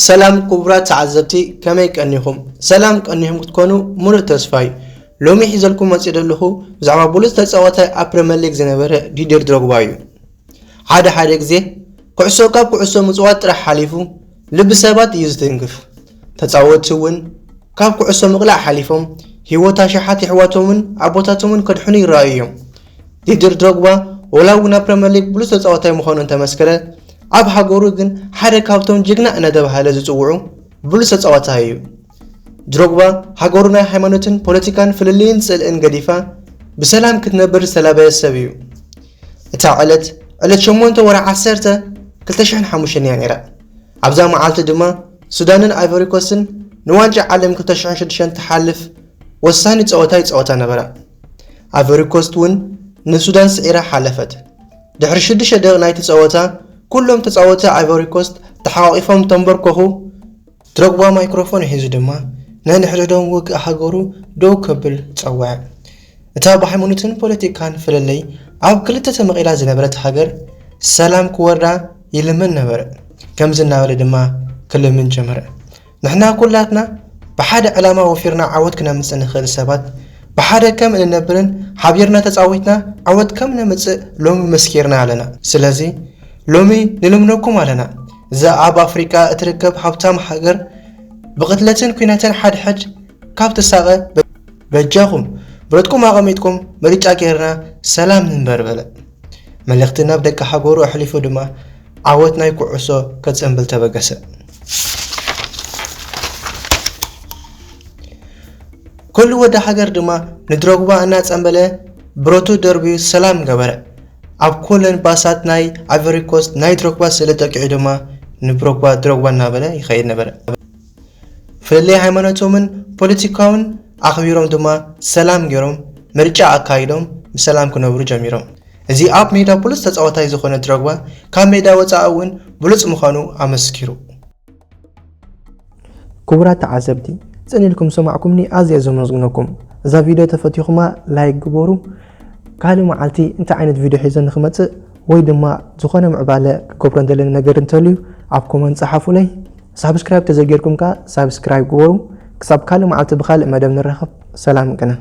ሰላም ክቡራት ተዓዘብቲ፣ ከመይ ቀኒኹም? ሰላም ቀኒኹም ክትኮኑ ሙሉእ ተስፋ እዩ። ሎሚ ሒዘልኩም መፂእ ዘለኹ ብዛዕባ ብሉፅ ተፃዋታይ ኣብ ፕሪምየር ሊግ ዝነበረ ዲድር ድሮግባ እዩ። ሓደ ሓደ ግዜ ኩዕሶ ካብ ኩዕሶ ምፅዋት ጥራሕ ሓሊፉ ልቢ ሰባት እዩ ዝትንክፍ። ተፃወትቲ እውን ካብ ኩዕሶ ምቕላዕ ሓሊፎም ህይወት ኣሽሓት የሕዋቶምን ኣቦታቶምን ከድሕኑ ይረኣዩ እዮም። ዲድር ድሮግባ ወላ እውን ኣብ ፕሪምየር ሊግ ብሉፅ ተፃዋታይ ምዃኑ እንተመስከረ፣ ኣብ ሃገሩ ግን ሓደ ካብቶም ጅግና እናተባህለ ዝፅውዑ ብሉፅ ተፃዋታይ እዩ። ድሮግባ ሃገሩ ናይ ሃይማኖትን ፖለቲካን ፍልልይን ፅልእን ገዲፋ ብሰላም ክትነብር ዝተላበየ ሰብ እዩ። እታ ዕለት ዕለት ሸሞንተ ወርሒ ዓሰርተ ክልተ ሽሕን ሓሙሽተን እያ ነይራ። ኣብዛ መዓልቲ ድማ ሱዳንን ኣይቨሪኮስትን ንዋንጫ ዓለም ክልተ ሽሕን ሽዱሽተን ትሓልፍ ወሳኒ ፀወታ ይፀወታ ነበራ። ኣይቨሪኮስት እውን ንሱዳን ስዒራ ሓለፈት። ድሕሪ ሽዱሽተ ደቂቕ ናይቲ ፀወታ ኩሎም ተፃወቲ ኣይቨሪኮስት ተሓቋቒፎም ተንበርከኹ። ድሮግባ ማይክሮፎን ሒዙ ድማ ነንሕድሕዶም ውግእ ሃገሩ ደው ከብል ጸውዐ። እታ ብሃይማኖትን ፖለቲካን ፍልልይ ኣብ ክልተ ተመቒላ ዝነበረት ሃገር ሰላም ክወርዳ ይልምን ነበረ። ከምዚ እናበለ ድማ ክልምን ጀመረ። ንሕና ኩላትና ብሓደ ዕላማ ወፊርና ዓወት ክነምጽእ ንኽእል ሰባት፣ ብሓደ ከም እንነብርን ሓቢርና ተጻዊትና ዓወት ከም ነምጽእ ሎሚ መስኪርና ኣለና። ስለዚ ሎሚ ንልምነኩም ኣለና። እዛ ኣብ ኣፍሪቃ እትርከብ ሃብታም ሃገር ብቕትለትን ኲናትን ሓድሕድ ካብ ትሳቐ፣ በጃኹም ብረትኩም ኣቐሚጥኩም ምርጫ ጌርና ሰላም ንንበር በለ። መልእኽቲ ናብ ደቂ ሃገሩ ኣሕሊፉ ድማ ዓወት ናይ ኩዕሶ ከጽንብል ተበገሰ። ኩሉ ወዲ ሃገር ድማ ንድሮግባ እናጸንበለ ብረቱ ደርብዩ ሰላም ገበረ። ኣብ ኩለን ባሳት ናይ ኣይቨሪ ኮስት ናይ ድሮግባ ስእሊ ጠቂዑ ድማ ንብሮግባ ድሮግባ እናበለ ይኸይድ ነበረ። ፍልልይ ሃይማኖቶምን ፖለቲካውን ኣኽቢሮም ድማ ሰላም ገይሮም ምርጫ ኣካይዶም ብሰላም ክነብሩ ጀሚሮም። እዚ ኣብ ሜዳ ብሉፅ ተፃዋታይ ዝኾነ ድሮግባ ካብ ሜዳ ወፃኢ እውን ብሉፅ ምዃኑ ኣመስኪሩ። ክቡራት ተዓዘብቲ፣ ጽን ኢልኩም ዝሰማዕኩምኒ ኣዝየ ዘመስግነኩም። እዛ ቪድዮ ተፈቲኹማ ላይክ ግበሩ። ካልእ መዓልቲ እንታይ ዓይነት ቪድዮ ሒዘ ንክመጽእ ወይ ድማ ዝኾነ ምዕባለ ክገብሮ እንደለኒ ነገር እንተልዩ ኣብ ኮመንት ጸሓፉለይ። ሳብስክራይብ ተዘጊርኩም ከኣ ሳብስክራይብ ግበሩ። ክሳብ ካልእ መዓልቲ ብኻልእ መደብ ንራኸብ። ሰላም ቅነ።